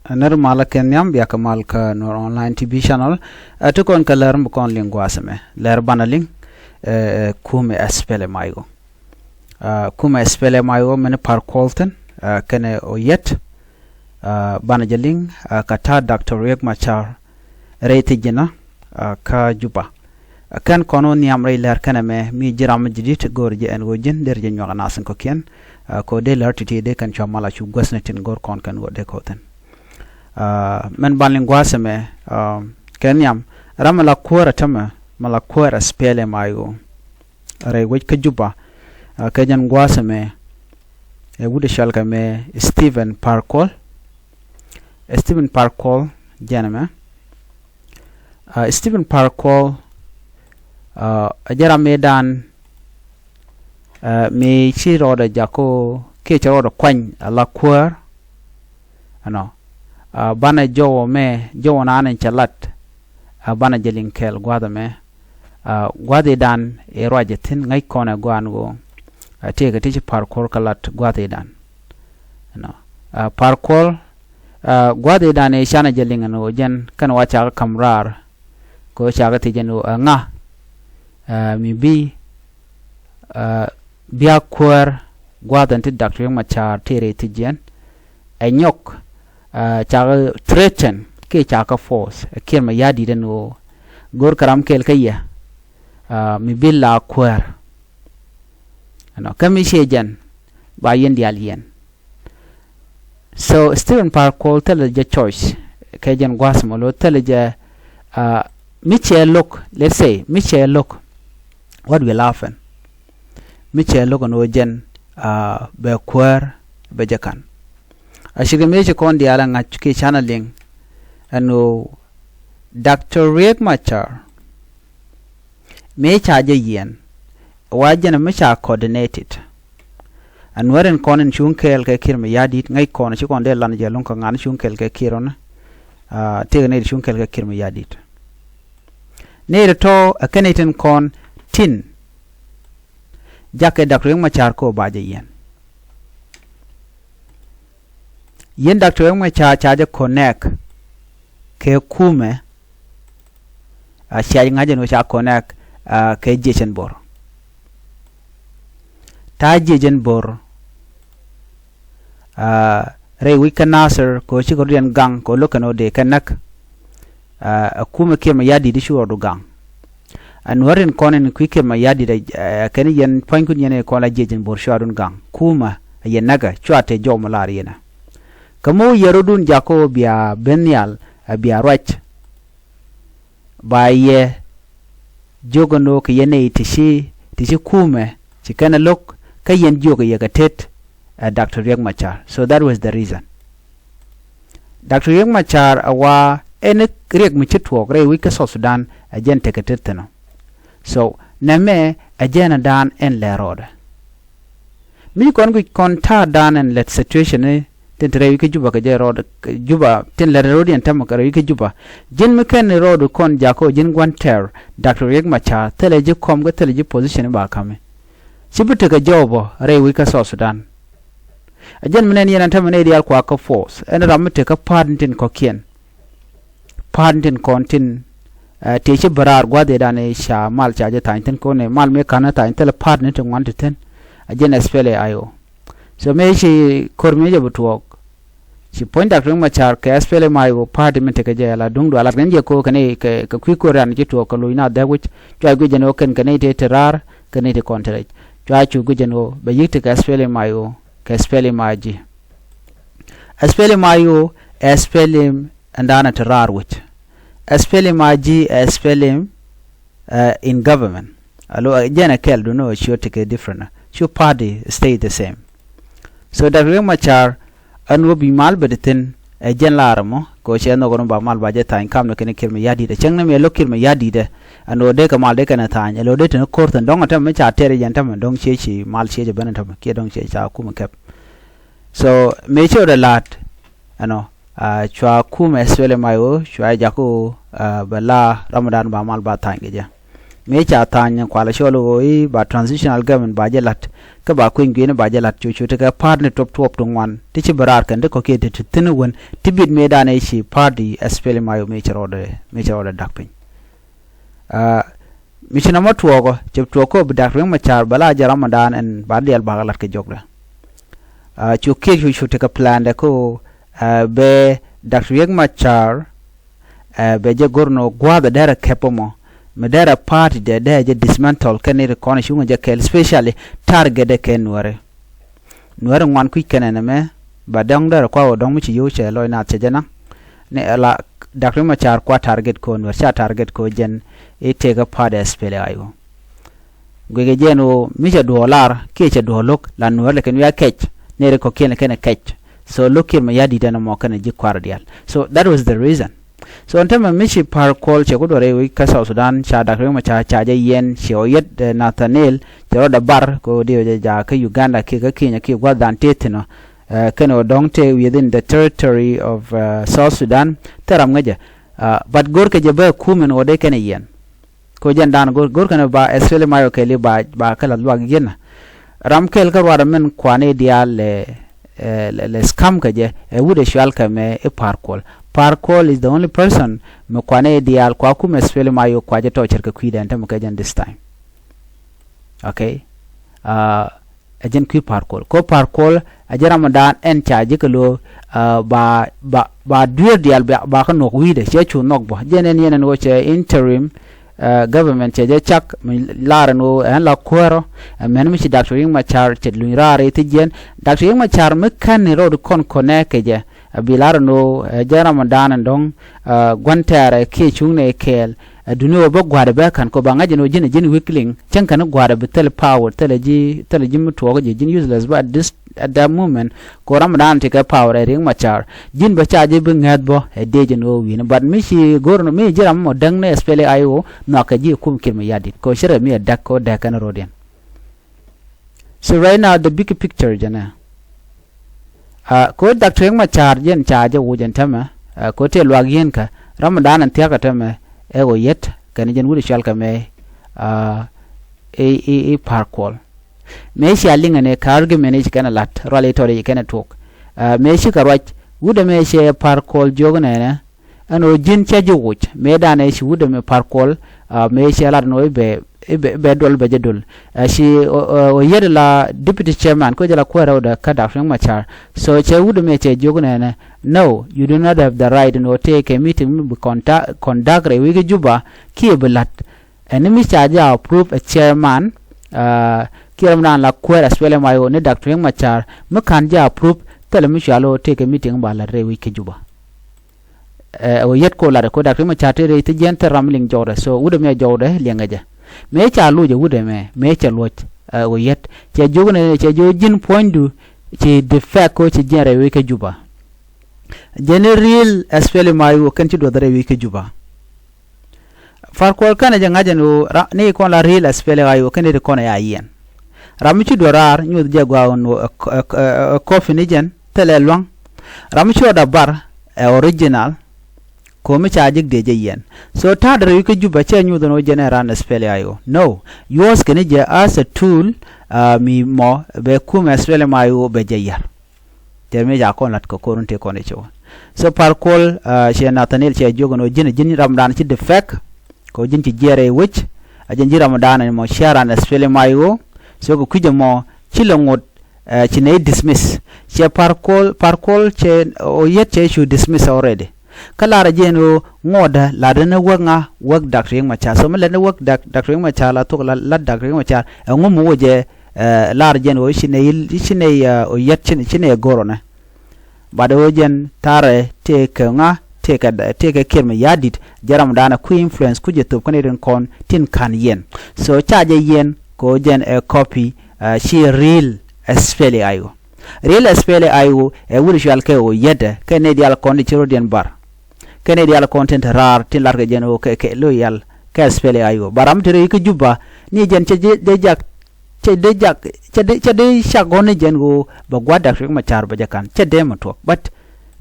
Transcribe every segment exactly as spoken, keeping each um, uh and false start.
Ɛ nɛr malä kɛ nhiam, bia kɛ mal kä Nuer Online T V channel. Ɛ ti kɔn kɛ lɛr mi kɔn liŋ gua̱a̱th ɛmɛ. Lɛr banɛ liŋ, ɛ, ɛ, kumɛ SPLM-IO. Ɛ, kumɛ SPLM-IO mɛn Par Kuol thin, ɛ, kɛnɛ Oyet. Ɛ, banɛ jɛ liŋ, ɛ, kɛ ta̱a̱ Doctor Riek Machar rɛy thi̱n ji̱n, ɛ, kä Juba. Ɛ, kɛn kɔn wä nhiam rɛy lɛr kɛnɛ mɛ mi ji̱ ram mi ji̱ di̱t go̱o̱r jɛ ɛn ɣöö ji̱n der jɛ nyuak ɛ nath in kɔ̱kiɛn. Ɛ, kɛ ɣöö dee lɛr ti̱ti̱ dee kɛn cua mal a cu guäthni tin go̱o̱r kɔn kɛn ɣöö dee kɔ̱ thi̱n. Ɛ, mɛn ban liŋ gua̱a̱th ɛmɛ, ɛ, kɛ nhiam ram mi la kuäär ɛ tämɛ, mi la kuäär ɛ SPLM-IO rɛy wec kä Juba. Ɛ, kɛ jɛn gua̱a̱th ɛmɛ, ɛ wut ɛ cɔal kɛ mɛ Stephen Par Kuol. Ɛ Stephen Par Kuol jɛn ɛmɛ. Ɛ, Stephen Par Kuol, ɛ, ɛ jɛ ram mëëdan, ɛ, mi ci rɔɔdɛ jakä kiɛ cɛ rɔɔdɛ kuany ala kuäär. Ɛnɔ, ɛ, banɛ jɔwä mɛ, jɔwä naan in cɛ lat, ɛ, banɛ jɛ liŋ kɛɛl gua̱a̱th ɛmɛ. Ɛ, gua̱a̱th i̱dan i̱ ruacɛ thi̱n ŋäc kɔn ɛ gɔaa ɛn ɣöö, ɛ, tëëkɛ ti ci Par Kuol kɛ lat gua̱a̱th i̱dan. Ɛnɔ, ɛ, Par Kuol, ɛ, gua̱a̱th i̱dan i̱ canɛ jɛ liŋ ɛn ɣöö jɛn kɛn wa cakɛ ka̱m raar. Kɛ ɣöö cakɛ thiec ɛn ɣöö ɛ ŋa, ɛ, mi bi, ɛ, bia kuäär gua̱a̱th ɛn ti Doctor Riek Machar tëë rɛy thi̱n jiɛn. Ɛ nyɔk, ɛ, cakɛ threaten kiɛ cakɛ force ɛ Kiir Mayardit ɛn ɣöö go̱o̱r kɛ ram kɛl kä yɛ, ɛ, mi bi la kuäär. Ɛnɔ, kä mi ciɛ jɛn ba yɛn diaal yɛn. So Stephen Par Kuol thilɛ jɛ choice kɛ jɛn gua̱a̱th mɔ lo thilɛ jɛ, ɛ, mi cɛ lo̱k, let's say, mi cɛ lo̱k, what will happen? Mi cɛ lo̱k ɛn ɣöö jɛn, ɛ, bɛ kuäär bɛ jɛ ka̱n. A cikɛ mëë ci kɔn diaal ɛ ŋa̱c kiɛ canɛ liŋ ɛn ɣöö Doctor Riek Machar mëë ca jɛ yiɛn, wa jɛn mi ca coordinated. Ɛ Nuäär in kɔn in cuŋ kɛɛl kɛ Kiir Mayardit, ŋäc kɔn ci kɔn dee lan jɛ luŋ kɛ ŋa̱n cuŋ kɛɛl kɛ Kiir ɔni. Ɛ, tëëkɛ nɛy ti cuŋ kɛɛl kɛ Kiir Mayardit. Nɛy ti tɔ̱ ɛ kɛn nɛy tin kɔn tin jakɛ Doctor Riek Machar kɛ ɣöö ba jɛ yiɛn. Yɛn Doctor Riek Machar ca jɛ connect kɛ kumɛ, ɛ, cia jɛ ŋa̱c ɛn ɣöö ca connect, ɛ, kɛ jiɛc ɛn Bor. Ta̱a̱ jiɛc ɛn Bor, ɛ, rɛy wec kä Nasir kɛ ɣöö cikɛ rɔ̱diɛn gaŋ kɛ ɣöö lo̱k kɛn ɣöö dee kɛ näk. Ɛ, ɛ kumɛ Kiir Mayardit i̱ cu rɔɔdu gaŋ. Ɛ Nuäär in kɔn in kui̱ Kiir Mayardit, ɛ, ɛ kɛn yɛn pua̱nykun yɛn in kɔn la jiɛc ɛn Bor cuadun gaŋ. Kumɛ ɛ yɛn näkɛ cua te jɔw mi lar yɛn ɛ. Kä mi wä yɛ rɔ̱dun jakä ɣöö bia ben nhial, ɛ, bia ruac. Ba yɛ jiök ɛn ɣöö kɛ yɛn nɛy ti ci, ti ci kumɛ ci kɛn ɛ lo̱k, kä yɛn jiök ɛ yɛ kɛ tet, ɛ, Doctor Riek Machar. So that was the reason. Doctor Riek Machar ɛ wa ɛn Riek mi ci tuɔɔk rɛy wec kä South Sudan ɛ jɛn tekɛ tet thi̱n ɔ. So nɛmɛ ɛ jɛn ɛ daan ɛn lɛ rɔɔdɛ. Mi kɔn guic kɔn ta̱a̱ dan ɛn lät situation ni tin te rɛy wi̱c kä Juba kɛ jɛ rɔɔd, Juba tin lät rɔɔd yɛn tämɛ kɛ rɛy wi̱c kä Juba. Ji̱n mi kɛn rɔɔd kɔn jakä ji̱n gua̱n tɛr Doctor Riek Machar thilɛ ji̱ kɔm kä thilɛ ji̱ position ba ka̱mi. Ci bi tekɛ jɔwbä rɛy wi̱c kä South Sudan. Ɛ jɛn mi nɛn yɛn ɛn tämɛ nɛy diaal kua kä force ɛn ram mi tekä pa̱a̱t ni tin kɔ̱kiɛn. Pa̱a̱t ni tin kɔn tin, ɛ, tëë ci bä raar gua̱th ëëdan ëë ca mal ca jɛ tha̱a̱ny thi̱n kɔn ëë mal mëë ka̱n ɛ tha̱a̱ny thilɛ pa̱a̱t ni tin ŋuan ti thi̱n. A jɛn SPLA-IO. So mëë ci ko̱r mëë jɛ bi tuɔɔk. Ci puɔ̱ny Doctor Riek Machar kɛ SPLA-IO pa̱a̱t mi tekɛ jɛ la duŋdu a lat kɛn jɛ ko̱ kɛn kɛ, kɛ kui̱ ko̱r ran ci tuɔɔk kɛ loc na dhɛk wi̱c. Cua guic jɛn ɣöö kɛn kɛn i̱ tëë ti raar kɛn i̱ ti kɔn ti rɛc. Cua cu guic jɛn ɣöö bɛ yi̱k ti kɛ SPLA-IO kɛ SPLM-IG. SPLM-IO, SPLM ɛn da̱a̱n ɛ ti raar wi̱c. SPLM-IG, SPLM, ɛ, in government. Alo, ɛ, jɛn ɛ kɛl dun ɛ ciö tekɛ different. Cu party stay the same. So Doctor Riek Machar ɛn ɣöö bi mal bɛ ti thi̱n ɛ jɛn laar ɛmɔ kɛ ɣöö cɛ nhɔk ɛn ɣöö ba mal ba jɛ tha̱a̱ny kam ni kɛn Kiir Mayardit ɛ cäŋ ni mi ɛ lo̱k Kiir Mayardit ɛ ɛn ɣöö dee kɛ mal dee kɛn ɛ tha̱a̱ny ɛ lo̱ dee te ni ko̱r thi̱n dɔ̱ŋ ɛ tämɛ mi ca tɛr ɛ jɛn tämɛ dɔ̱ŋ ciec ci mal ciec ɛ ben ɛ tämɛ kiɛ dɔ̱ŋ ciec ca kum ɛ kɛp. So mëë ci ɣöö dee la̱a̱t ɛnɔ, a, cua kum SPLM-IO cua jakä ɣöö, a, bɛ la Ramadan ba mal ba tha̱a̱ny kɛ jɛ. Mëë ca tha̱a̱ny kualɛ cɔl ɣöö i̱ ba transitional government ba jɛ la̱t, kä ba kueny gui̱ni ba jɛ la̱t, cu cu tekɛ pa̱a̱t ni tuɔp tuɔp ti ŋuan ti ci bi raar kɛn ti kɔ̱kiɛn ti ti thi̱n wän ti bit mëëdan ëë ci pa̱a̱t i̱ SPLM-IO mëë cɛ rɔɔdɛ, mëë cɛ rɔɔdɛ da̱k piny. Mi ci nɔmɔ tuɔɔkɔ cɛ tuɔɔk kä bi Dak Riek Machar bɛ la jɛ ramɔdan ɛn ba diɛl bakɛ la̱t kɛ jɔkdɛ. Cu kiɛk cu cu tekɛ plan dɛ kä bɛ Dak Riek Machar bɛ jɛ go̱r nɔ gua̱a̱th ɛ derɛ kɛp mɔ mi derɛ party dɛ derɛ jɛ dismantle kɛn ni ri kɔn cuŋ jɛ kɛl, specially target dɛ kɛ Nuɛri. Nuɛri ŋuan kui̱c kɛn ɛn ɛmɛ ba dɔ̱ŋ derɛ kua wä dɔ̱ŋ mi ci yio̱w cɛ lɔc naath cɛ jɛ naŋ. Ni ɛla Dak Riek Machar kua target kɛ Nuɛr, ca target kɛ jɛn i̱ tëëkä party SPLA-IO. Guikɛ jɛn ɣöö mi cɛ duɔ̱ɔ̱k lar kiɛ cɛ duɔ̱ɔ̱k lo̱k la Nuɛr lɛ kɛn wi̱i̱ a kɛc ni ri kɔ̱kiɛn lɛ kɛn ɛ kɛc. So lo̱k Kiir Mayardit ɛn ɛmɔ kɛn ɛ ji̱ kua̱r diaal. So that was the reason. So ɛn tämɛ mi ci Par Kuol cɛ ku duɔ̱r ɛ wec kä South Sudan ca Dak Riek Machar ca jɛ yiɛn cɛ ɣɔw yet Nathaniel cɛ rɔɔdɛ bar kɛ ɣöö diɛ jɛ jaak kä Uganda kiɛ kä Kenya kiɛ gua̱thdan tëë thi̱n ɔ. Kɛn ɣöö dɔ̱ŋ tëë within the territory of South Sudan thil ram ŋäcɛ. But go̱rkɛ jɛ bä kumɛn ɣöö dee kɛn ɛ yiɛn. Ko jɛn dan go̱r go̱r kɛn ba SPLM-IO kɛɛli ba ba kä la luak yienä. Ram kɛɛl kä ruaadɛ mɛn kuanɛ diaal lɛ lɛ lɛ scam kɛ jɛ ɛ wut ɛ cual kɛ mɛ i̱ Par Kuol. Par Kuol is the only person mi kuanɛ diaal kua kum SPLM-IO kua jɛ tɔcɛr kɛ kui̱dɛn tämɛ kɛ jɛn this time. Okay. Ɛ jɛn kui̱ Par Kuol ko Par Kuol ɛ jɛn ramɔdan ɛn ca ji̱ kɛ lo̱o̱. Ba ba ba dueer diaal ba kä nuɔk wi̱i̱dɛ cɛ cu nhɔk bä jɛn ɛn yɛn ɛn ɣöö cɛ interim government cɛ jɛ cak mi lar ɛn ɣöö ɛn la kuäärä. Ɛ mɛn mi ci Dak Riek Machar cɛ luny raar i̱ thi̱c yɛn Dak Riek Machar mi kän ni rɔɔd kɔn kɔnɛ kɛ jɛ. Ɛ bi lar ɛn ɣöö ɛ jɛn ramɔdan ɛn dɔ̱ŋ gua̱n tɛɛrɛ kiɛ cuŋ ni kɛɛl. Ɛ duŋni ɣöö bä gua̱a̱dɛ bä ka̱n kɔ ba ŋa̱c ɛn ɣöö ji̱n ɛ ji̱n weakling cäŋ kɛn gua̱a̱dɛ bi thil power thil ɛ ji̱ thil ɛ ji̱ mi tuɔɔk ji̱ ji̱n useless bä at this at that moment. Kɛ ɣöö ramdan ti kɛ power ɛ Riek Machar ji̱n bä ca ji̱ bi ŋäth bä ɛ dee ji̱n ɣöö wi̱n but mi ci go̱r mi ji̱ ram mɔ däŋ ni SPLA-IO nhɔakɛ ji̱ ɛ kum Kiir Mayardit kɛ ɣöö ci rɛ mi ɛ däk kɛ ɣöö däk kɛn ro̱diɛn. So right now the big picture jɛnɛ. Ɛ ko Dak Riek Machar jɛn ca jɛ wuc ɛn tämɛ. Ɛ ko tëë luak yienkä ramdan ɛn thia̱kä tämɛ ɛ ɣöö yet kɛn jɛn wut cual kɛ mɛ. Ɛ i̱ i̱ i̱ Par Kuol mëë cia liŋ ɛn ɛ kä argument i̱ ci kɛn ɛ la̱t rual i̱ tɔt i̱ ci kɛn ɛ tuɔk. Ɛ mëë cikɛ ruac wut ɛmɛ cɛ Par Kuol jiök nɛnɛ. Ɛn ɣöö ji̱n cä ji̱ wuc mëëdan ɛ ci wut ɛmɛ Par Kuol. Mëë cɛ lat ɛn ɣöö i̱ bɛ i̱ bɛ duɔl bɛ jɛ duɔl. Ɛ ci ɣöö yet la deputy chairman kä jɛ la kuäär rɛwdɛ kä Dak Riek Machar. So cɛ wut ɛmɛ cɛ jiök nɛnɛ no, you do not have the right ɛn ɣöö tëëkɛ meeting mi bi conduct rɛy wec kä Juba kiɛ bi la̱t. Ɛn ni mi ca jɛ approve ɛ chairman kiɛ ramdan la kuäär SPLM-IO ni Dak Riek Machar mi ka̱n jɛ approve thilɛ mi cɔal ɣöö tëëkɛ meeting ba la̱t rɛy wec kä Juba. Ɛ ɣöö yet ko lat ɛ ko Dak Riek Machar te rɛy thi̱c yɛn thil ram liŋ jɔwdɛ so wut ɛmɛ jɔwdɛ liɛŋɛ jɛ. Mëë ca loc ɛ wut ɛmɛ mëë cɛ luɔc ɛ ɣöö yet cɛ jiök ni cɛ jiök ji̱n puɔ̱nydu ci defect ko ci jiɛn rɛy wec kä Juba. Jɛn i̱ real SPLM-IO kɛn ci duɔth rɛy wec kä Juba. Par Kuol kɛnɛ jɛ ŋa̱c ɛn ɣöö ni kɔn la real SPLA-IO kɛnɛ ti kɔn ɛ ya yiɛn. Ram mi ci duɔ̱r raar nyuɔth jɛ gua̱a̱ ɛn ɣöö ɛ kɔpi ni jɛn thilɛ lua̱ŋ. Ram mi ci ɣɔda bar ɛ original. Ko̱mi ca jik diɛ jɛ yiɛn so ta̱a̱ dɛrɛ wi̱i̱ kä Juba cɛ nyuɔth ɛn ɣöö jɛn ɛ ran SPLA-IO no. Yuɔ̱ɔ̱s kɛn jɛ as a tool. Mi mɔ bɛ kum SPLM-IO bɛ jɛ yar. Jeremia ca kɔn lat kɛ ko̱r in tëë kɔn i̱ cɛ wä. So Par Kuol ciɛ Nathaniel ciɛ jiök ɛn ɣöö ji̱n ji̱n ramdan ci defect. Kɛ ɣöö ji̱n ci jiɛɛr ɛ wec a ji̱n ji̱ ramdan ɛn mɔ ciɛ ran SPLA-IO. So kɛ kui̱c ɛmɔ ci lɛ ŋot ci nɛy dismiss. Ciɛ Par Kuol Par Kuol cɛ ɣöö yet cɛ cu dismiss already. Kä lar ɛ jiɛn ɣöö ŋotdä latdä ni wäk ŋa wäk Dak Riek Machar so mi lät ni wäk Dak Riek Machar la thok la lat Dak Riek Machar ɛŋu mi wä jɛ. Lar jɛn ɣöö ci nɛy ci nɛy ɣöö yɛt ci nɛy go̱r ɣɔnɛ. Bat ɣöö jɛn tha̱rɛ tëëkɛ ŋa tëëkɛ tëëkɛ Kiir Mayardit jɛ ramdan ɛ kui̱ influence kui̱ jɛ thop kä nɛy rin kɔn tin ka̱n yɛn. So ca jɛ yɛn kɛ ɣöö jɛn ɛ copy ci real SPLA-IO. Real SPLA-IO ɛ wut cual kɛ ɣöö yɛtdɛ kɛ nɛy diaal kɔn ti ci rɔ̱diɛn bar. Kɛ nɛy diaal kɔn tin te raar tin latkɛ jɛn ɣöö kɛ kɛ loyal kɛ SPLA-IO. Ba ram te rɛy kä Juba ni jɛn cɛ jɛ jak cɛ dee jak cɛ dee cɛ dee cak ɣɔn ni jɛn ɣöö bɛ gua̱a̱th Dak Riek Machar bɛ jɛ ka̱n cɛ dee mɛ tuɔk. But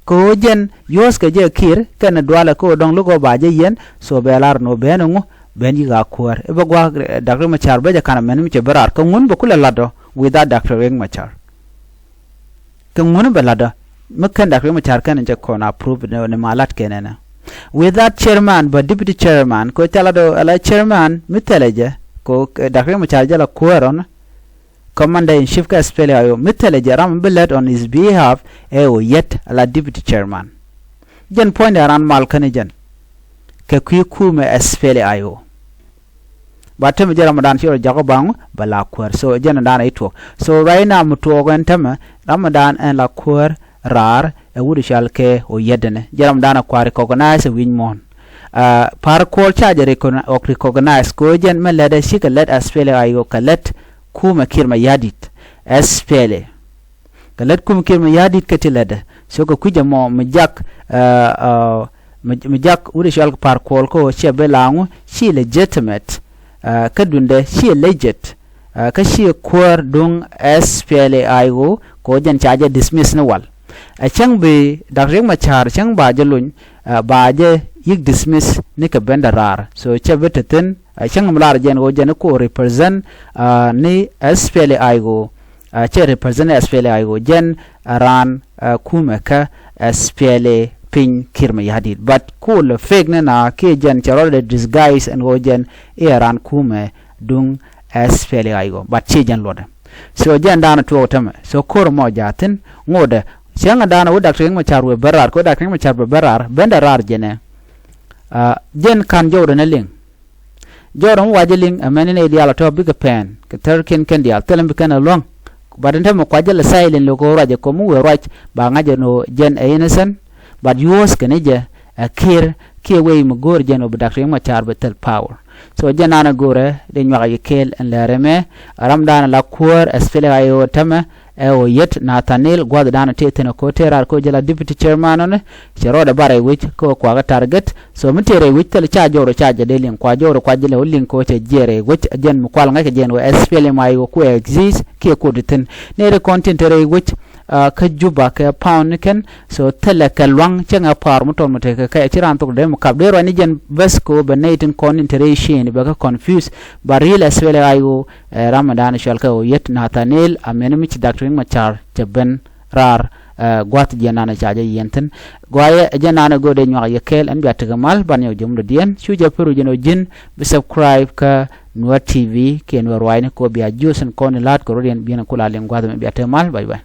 kɛ ɣöö jɛn yuɔ̱ɔ̱skɛ jɛ Kiir kɛnɛ dualɛ kä ɣöö dɔ̱ŋ lo̱k ɣöö ba jɛ yɛn so bɛ lar ni ɣöö bɛ ɛn ŋu ben yik a kuäär i̱ bɛ gua̱a̱k Doctor Riek Machar bä jɛ ka̱n amɛn mi cɛ bä raar kɛ ŋun bɛ kulɛ la̱tdɔ without Doctor Riek Machar. Kɛ ŋun bɛ la̱tdɔ mi kɛn Doctor Riek Machar kɛn in cɛ kɔn approve ni ma la̱t kɛn ɛnɛ. Without chairman bä deputy chairman kɛ ca la̱tdɔ ala chairman mi thilɛ jɛ kɛ Doctor Riek Machar jɛ la kuäär ɔn. Commander in chief kä SPLA-IO mi thilɛ jɛ ram mi bi lät on his behalf ɛ Oyet ala deputy chairman. Jɛn puɔ̱nydɛ ran mal kä ni jɛn kɛ kui̱ kumɛ SPLA-IO. Ba tämɛ jɛ ramdan ci rɔ jakä baŋ bɛ la kuäär. So jɛn dan i̱ tuɔk. So right now mi tuɔk ɛn tämɛ ramdan ɛn la kuäär raar ɛ wut i̱ cɔal kɛ Oyet ɛnɛ. Jɛ ramdan ɛ kua recognize ɛ wi̱ny muɔ̱ɔ̱n. Par kuɔl ca jɛ recognize kɛ jɛn mɛ lɛt ɛ cikɛ lɛt SPLA-IO kɛ lɛt kumɛ Kiir Mayardit. SPLA kɛ lät kum Kiir Mayardit kä ti lätdɛ. So kɛ kui̱c ɛmɔ mi jak mi jak wut i̱ cɔal kɛ par kuɔl kä ɣöö ciɛ bi laŋu ci legitimate. Kä duundɛ ciɛ legit. Kä ciɛ kuäär duŋ SPLA-IO kɛ ɣöö jɛn ca jɛ dismiss ni wal. Ɛ cäŋ bi Doctor Riek Machar cäŋ ba jɛ luny ba jɛ yik dismiss ni kɛ bendɛ raar. So cɛ bi te thi̱n ɛ cäŋ mi lar jɛn ɣöö jɛn i̱ ko represent ni SPLA-IO. Cɛ represent SPLA-IO jɛn ɛ raan kumɛ kä SPLA piny Kiir Mayardit. But kulɛ fake ni na kiɛ jɛn cɛ rɔɔdɛ disguise ɛn ɣöö jɛn i̱ ɛ raan kumɛ duŋ SPLA-IO. But ciɛ jɛn luɔtdɛ. So jɛn daanɔ tuɔɔk tämɛ. So ko̱r mɔ jaathin ŋotdɛ cäŋ daanɔ wä Doctor Riek Machar wee bä raar kɛ wä Doctor Riek Machar bɛ bä raar bendɛ raar jɛnɛ. Jɛn ka̱n jɔwdɛ ni liŋ. Jɔwdɛ mi wacä liŋ ɛmɛn in ɛ diaal ɔ tɔ̱ bikɛ pɛn kɛ thɛr kiɛn kɛn diaal thilɛ mi bi kɛn ɛ luäŋ. But in tämɛ kuacä lɛ silent lo̱k ɣöö ruacɛ kɔ mi wëë ruac ba ŋa̱cä ni ɣöö jɛn ɛ innocent. But yuɔ̱ɔ̱th kɛn i̱ jɛ ɛ Kiir kiɛ wee mi go̱o̱r jɛn ɣöö bi Doctor Riek Machar bɛ thil power. So jɛn nanɛ go̱o̱rɛ dee nyuak yi kɛɛl ɛn lɛr ɛmɛ. Ɛ ramdan la kuäär SPLA-IO tämɛ ɛ Oyet Nathaniel gua̱thdan tëë thi̱n ɛ ko̱ tëë raar ko̱ jɛ la deputy chairman ɔni. Cɛ rɔɔdɛ ba rɛy wec kä kuakä target. So mi tëë rɛy wec thil ca jɔwdɛ ca jɛ dee liŋ kua jɔwdɛ kua jɛ lɛ wä liŋ kä cɛ jiɛ rɛy wec jɛn mi kual ŋa̱ckɛ jɛn wä SPLA-IO ku exist kiɛ koti thi̱n. Nɛy ti kɔn tin te rɛy wec kä Juba kɛ pound ni kɛn. So thilɛ kɛ lua̱ŋ cäŋɛ pa̱a̱r mi tɔt mi tekɛ kɛ ci raan thok dee mi kap dee ruac ni jɛn bäth kɛ wä bɛ nɛy tin kɔn tin te rɛy ciëëni bɛ kɛ confuse. Ba ri̱i̱l SPLA-IO ɛ ramdan cɔal kɛ Oyet Nathaniel amɛn mi ci Doctor Riek Machar cɛ ben raar. Gua̱th jiɛn nanɛ ca jɛ yiɛn thi̱n. Guayɛ ɛ jɛ nanɛ go̱o̱dɛ nyuak yɛ kɛɛl ɛn bia tekɛ mal ban yɛ wä jɛ mundɛ diɛn cu jɛ pär wä jɛn wä ji̱n bi subscribe kä Nuer TV kiɛ Nuer ruacni kɛ wä bia jiöth in kɔn in la̱a̱t kɛ rɔ̱diɛn biɛn in kula liŋ gua̱th ɛmɛ bia tekɛ mal. Bye bye.